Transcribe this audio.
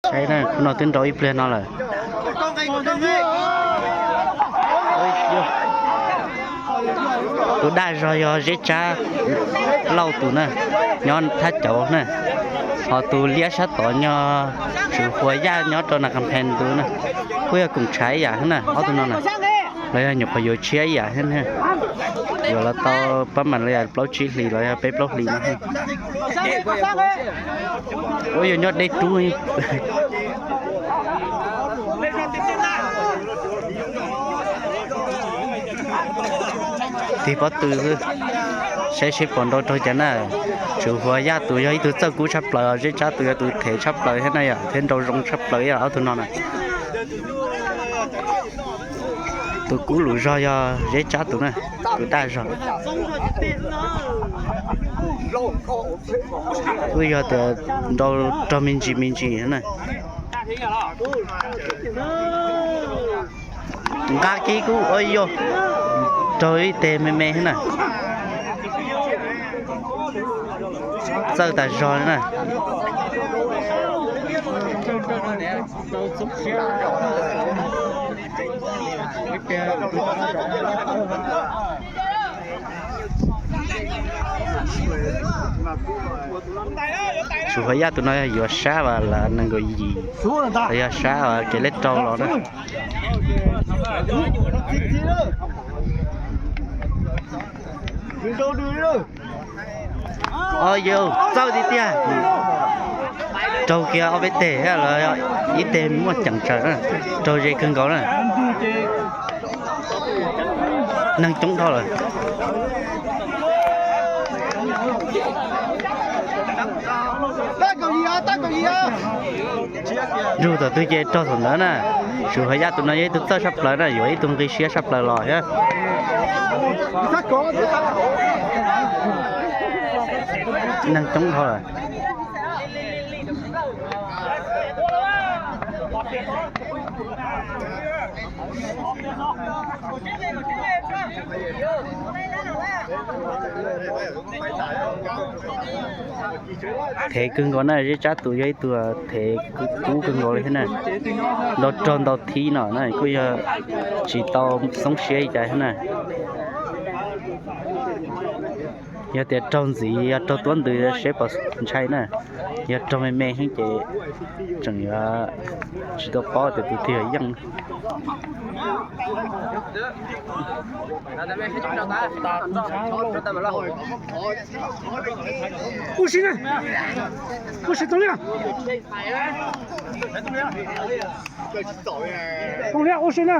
Saib na, khub no twb nrau ib pliag no lawm. Tus daj zog yog Zeb Tsab Lauj tus na, nyob Thab Cauv na. Ho tus liab sab tod nyob Tswv Huas Yaj nyob rau Nas Qas Phees tus na. Kuj yog koom tshav ib yam na, ob tug no na. Los yog nyuam qhuav yuav tshiab ib yam thiab na. Yuav los tau pab mam los yog plaub tsib hlis los yog peb plaub hlis no. Ua yog nyob deb rub. Tig pob tw xwb, saib seb pom nrau raug cas na. Tswv Huas Yaj tus yog ib tug txawj kub tshaj plaws, Zeb Tsab tus yog tus them tshaj plaws thiab na yom, thiab nrau zoo tshaj plaws ib yam ob tug no na. Tus kub lus zog yog Zeb Tsab tus na, tus daj zog. Kuj yog tias nrau raug me ntsis me ntsis na. Nqa kiag kuj ua yog raug ib teg me me thiab na. Txawj tas zog li na. Tswv Huas Yaj tus no yuav sab vas las nees nkaum yim, yog sab vas kev lej rau los na. Os, yog txawj tiag tiag. Raug kiag ob peb teg thiab los ib teg muaj ceem tsawm na, raug ze kawg nkaus na. Neeg coob dhau lawm. Nrug tom twg ces raug thaum ntawd na. Tswv Huas Yaj tus no yog ib tug txawj tshaj plaws na, yuav ib tug nqi siab tshaj plaws los thiab. Neeg coob dhau lawm. Thev kawg nkaus na, Zeb Tsab tus yog ib tug thev kub kawg nkaus li thiab na. Ntau raug ntau thib no na kuj yog tsis tau xoob siab li cas thiab na. Yog tias raug ntxiv, yog raug tuab ntws seb puas ntshai na. Yog raug me me heev ces tseem yuav tsis tau paub tias tus twg yog yeej. Ua si na, ua si tau li. Tau li, ua si na.